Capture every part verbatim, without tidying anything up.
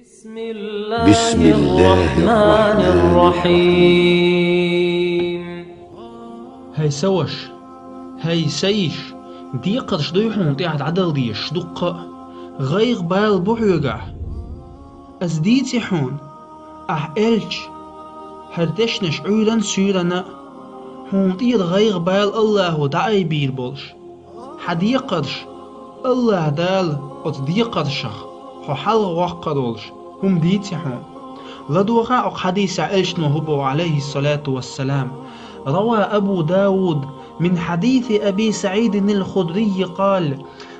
بسم الله الرحمن الرحيم. ХӀей са ваша, хӀей са йиша, декхарш дуй хьуна тӀехьа дӀадала дезаш дуккха а, гӀайгӀа-бала бу хьоьгахь. Ас дийци хьуна, ахь элча, хӀара дешнаш Ӏуьйранна-суьйранна а, хьуна тӀера гӀайгӀа-бала АллахӀа дӀаайбийр болуш. Хьан декхарш, АллахӀ Дала оцу декхаршах хьо хьалхаваккхар волуш хӀума дийци хьуна. ЛадогӀа оцу хьадисехь элчано хӀун боху, عليه الصلاة والسلام. روى أبو داود من حديث أبي سعيد الخدري قال: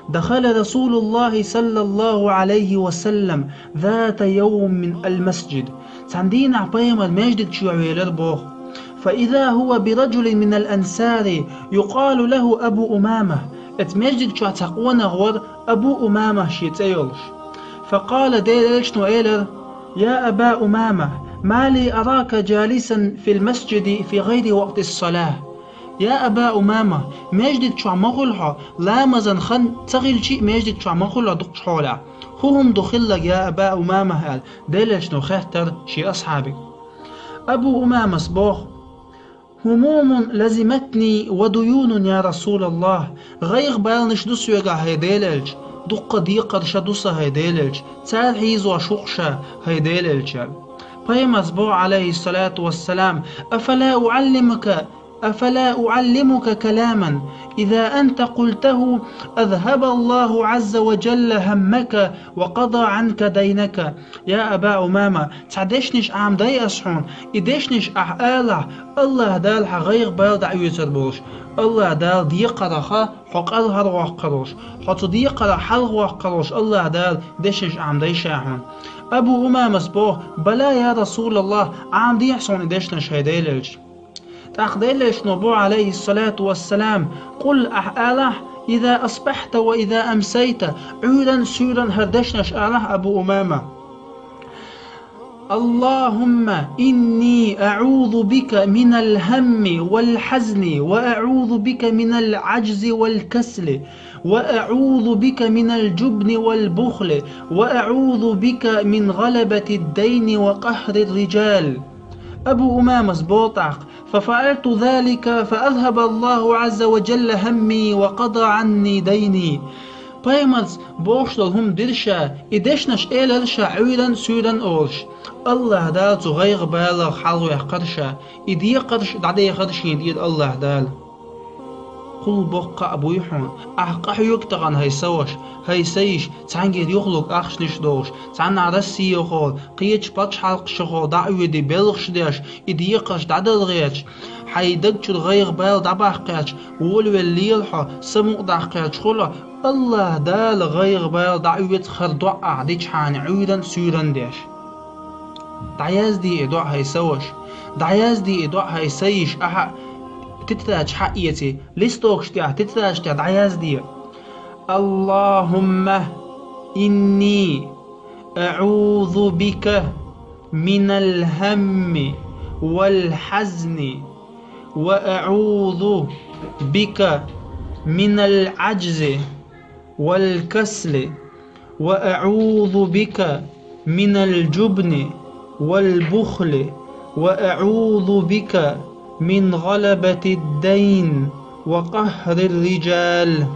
دخل رسول الله صلى الله عليه وسلم ذات يوم المسجد. Цхьана дийнахь пайхамар маьждиг чу велира боху. فإذا هو برجل من الأنصار يقال له أبو أمامة. Оцу маьждиг чохь цхьа къонах вара Абу Умама шен цӀе йолуш. فقال, Делан элчано элира: يا أبا أمامة، ما لي أراك جالسا في المسجد في غير وقت الصلاة؟ Я Аба Умама, маьждиг чохь ма хуьлу хьо, ламазан хан ца хилчи а маьждиг чохь ма хуьлу хьо дукхачу хьолехь. ХӀун хӀума ду хилларг, я Аба Умама? аьлла, Делан элчано хаьттира шен асхьабе. Абу Умамас боху: هموم لزمتني وديون يا رسول الله. ГӀайгӀа-баланаш ду соьгахь, хӀай Делан элча, дуккха декхарш а ду сан, хӀай Делан элча, цара хьийзош ву-кх ша, хӀай Делан элча. Пайхамарс боху, عليه الصلاة والسلام: أفلا أعلمك أفلا أعلمك كلاما إذا أنت قلته أذهب الله عز وجل همك وقضى عنك دينك؟ Я Аба Умама, цхьа дешнаш Ӏамадай ас хьуна, и дешнаш ахь алахь, АллахӀ Дала хьан гӀайгӀа-бала дӀаоьцур болуш, АллахӀ Дала декхарах хьо кӀелхьарваккхар волуш, хьо цу декхарах хьалхаваккхар волуш АллахӀ Дала дешнаш Ӏамадай ша хьуна. Абу Умамас боху: بلى يا رسول الله, Ӏамадехьа суна и дешнаш, хӀай Делан элча. ТӀаккха Делан элчано боху, عليه الصلاة والسلام: قل, ахь алахь: إذا أصبحت وإذا أمسيت, Ӏуьйранна-суьйранна хӀара дешнаш алахь, Абу Умама: اللهم إني أعوذ بك من الهم والحزن، وأعوذ بك من العجز والكسل، وأعوذ بك من الجبن والبخل، وأعوذ بك من غلبة الدين وقهر الرجال. Абу Умамас боху тӀаккха: ففعلت ذلك فأذهب الله عز وجل همي وقضى عني ديني. Пайхамарс бохуш долу хӀума дира ша, и дешнаш элира ша Ӏуьйранна-суьйранна олуш. АллахӀ Дала цу гӀайгӀа-балах хьалхаваьккхира ша, и декхарш дӀадехира шена тӀера АллахӀ Дала. Кхул боккха а буй хьуна, ахь къахьоьгу тахана, хӀай са ваша, хӀай са йиша, цхьаьнгара юхалург ахчанаш долуш, цхьанхьа Россехула, кхечу пачхьалкхашхула дӀа а воьдий, белхаш деш, и декхарш дӀадала гӀерташ, хьайн даг чуьра гӀайгӀа-бала дӀабаккха гӀерташ, волавелла лела хьо, самукъа даккха гӀерташ хуьлу, АллахӀ Дала гӀайгӀа-бала дӀаоьцу хӀара доӀа ахь дичхьана Ӏуьйранна-суьйранна деш. ДӀаязде и доӀа, хӀай са ваша, дӀаязде и доӀа, хӀай са йиша, ахьа тетрадаш хьаэций, листокаш тӀехь, тетрадаш тӀехь дӀаязде. اللهم إني أعوذ بك من الهم والحزن، وأعوذ بك من العجز والكسل، وأعوذ بك من الجبن والبخل، وأعوذ بك من غلبة الدين وقهر الرجال.